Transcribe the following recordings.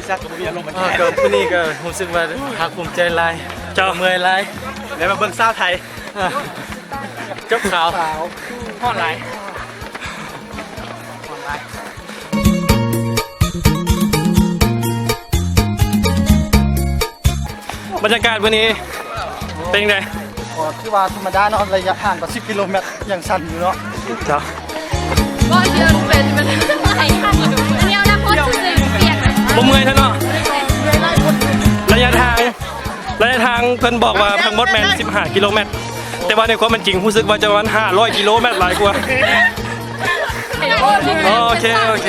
ຈັກ ເອີ ກໍຜູ້ນີ້ກໍຮູ້ສຶກວ່າພາກພູມໃຈຫຼາຍ ເຈົ້າ ເມື່ອຍຫຼາຍ ໄດ້ມາເບິ່ງສາວໄທ ເຈົ້າຂາວ ຮ້ອນຫຼາຍ. ບັນຍາກາດມື້ນີ້ເປັນຈັ່ງໃດ? ກໍຖືວ່າທຳມະດາເນາະ ໄລຍະທາງກໍສິບກິໂລແມັດ ຍັງຊັນຢູ່ເນາະ. ເຈົ້າ ບໍ່ເດີນເປັນ ເປັນໄທຄັນຢູ່ ອັນນີ້ເອົານ້ຳພົດຊື່ໆ ປຽກ ບໍ່ເມື່ອຍເທື່ອເນາະ. ໄລຍະທາງ ໄລຍະທາງເພິ່ນບອກວ່າທັງໝົດແມ່ນສິບຫ້າກິໂລແມັດ ແຕ່ວ່າໃນຄວາມເປັນຈິງຮູ້ສຶກວ່າຈະປະມານຫ້າຮ້ອຍກິໂລແມັດ ຫຼາຍກວ່າ. ໂອເຄ ໂອເຄ.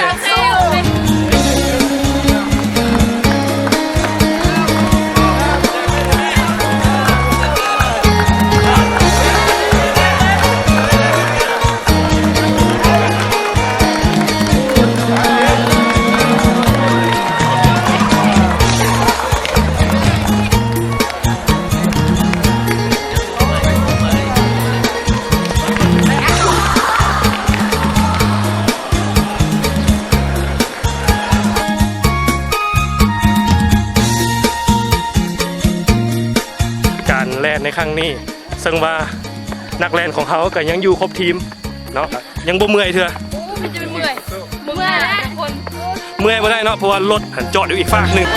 ການແລ່ນໃນຄັ້ງນີ້ ເຊິ່ງວ່ານັກແລ່ນຂອງເຮົາກໍຍັງຢູ່ຄົບທີມເນາະ ຍັງບໍ່ເມື່ອຍເທື່ອ. ໂອ້ ມັນຈະເມື່ອຍ ບໍ່ເມື່ອຍແຫຼະທຸກຄົນ. ເມື່ອຍບໍ່ໄດ້ເນາະ ເພາະວ່າລົດຫັ້ນຈອດຢູ່ອີກຟາກໜຶ່ງ.